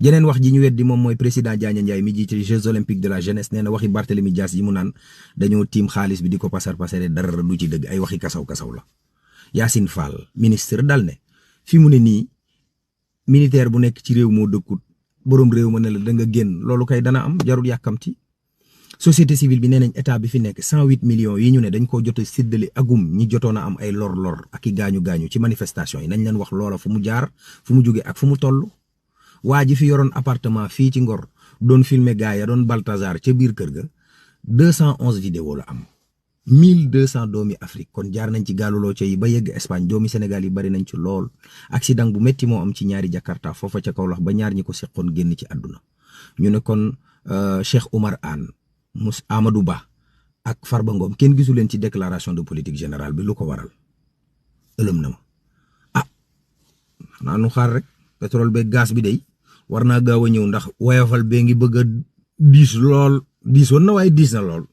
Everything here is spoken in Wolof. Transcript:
jeneen wax ji ñu weddi moom mooy président Diagne Ndiaye mi jiite Jeux olympiques de la jeunesse nee na waxi Barthélemy Dias yi mu naan dañoo tiim xaalis bi di ko pasar pasare dara du ci dëgg ay waxi kasaw la. Yacine Fall ministre dal ne fi mu ne nii militaire bu nekk ci réew moo dëkkut boroom réew ma ne la da nga génn loolu kay dana am jarul yàkkamti. société civile bi nee nañ état bi fi nekk 108 millions yi ñu ne dañ ko jot a séddale agum ñi jotoon a am ay lor ak i gaañu ci manifestation yi nañ leen wax loola fu mu jaar fu mu jóge ak fu mu toll. waa ji fi yoroon appartement fii ci Ngor doon filmer gars ya doon Balthazar ca biir kër ga 211 vidéo la am 1200 doomi Afrique kon jaar nañ ci gaaluloo ca yi ba yegg Espagne doomi Sénégal yi bari nañ ci lool. accident bu metti moo am ci ñaari Jakarta foofa ca Kaolack ba ñaar ñi ko seqoon génn ci àdduna ñu ne kon Cheikh Oumar Anne Amadou Ba ak Farba Ngom kenn gisu leen ci déclaration de politique générale bi lu ko waral ëlëm na ma xanaa nu xaar rek pétrole beeg gaz bi day war naa gaaw a ñëw ndax woyofal bee ngi bëgg a diis lool diisoon na waaye diis na lool.